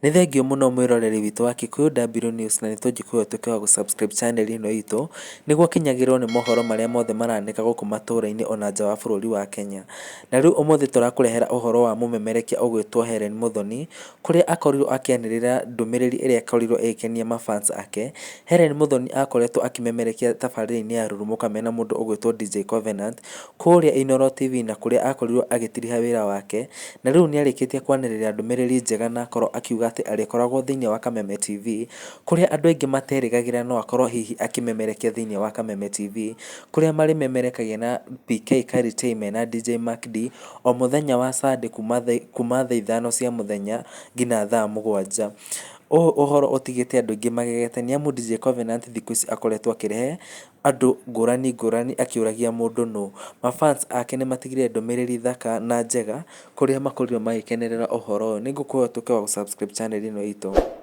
Nĩ thengiũ mũno mwĩroreri witũ wa Kikuyu W News na nĩ tũngĩkũhoya ũtuĩke wa gũ subscribe channel ĩno itũ, nĩguo ũkinyagĩrwo nĩ mohoro marĩa mothe maranĩka gũkũ matũra-inĩ ona nja wa bũrũri wa Kenya. Na rĩu ũmũthĩ tũrakũrehera ũhoro wa mũmemerekia ũgwĩtwo Hellen Muthoni, kũrĩa akorirwo akĩanĩrĩra ndũmĩrĩri ĩrĩa ĩkorirwo ĩgĩkenia mafans ake. Hellen Muthoni akoretwo akĩmemerekia tabarĩra-inĩ ya Rurumũka mena mũndũ ũgwĩtwo DJ Covenant, kũrĩa Inooro TV na kũrĩa akorirwo agĩtiriha wĩra wake, na rĩu nĩarĩkĩtie kwanĩrĩra ndũmĩrĩri njega na akorwo akiuga atĩ arĩkoragwo thĩinĩ wa Kameme TV, kũrĩa andũ aingĩ materĩgagĩrĩra no akorwo hihi akĩmemerekia thĩinĩ wa Kameme TV, kũrĩa marĩmemerekagia na PK Karitei mena DJ Mark D, o mũthenya wa Sunday kuma thaa 5 cia mũthenya nginya thaa 7. Ũũ ũhoro ũtigĩte andũ aingĩ magegete nĩ amu DJ Covenant thikũ ici akoretwo akĩrehe andũ ngũrani ngũrani akĩũragia mũndũ nũ. Mafans ake nĩ matigire ndũmĩrĩri thaka na njega kũrĩa makorirwo magĩkenerera ũhoro ũyũ. Nĩ ngũkũhoya ũtuĩke wa gũ subscribe channel ĩno itũ.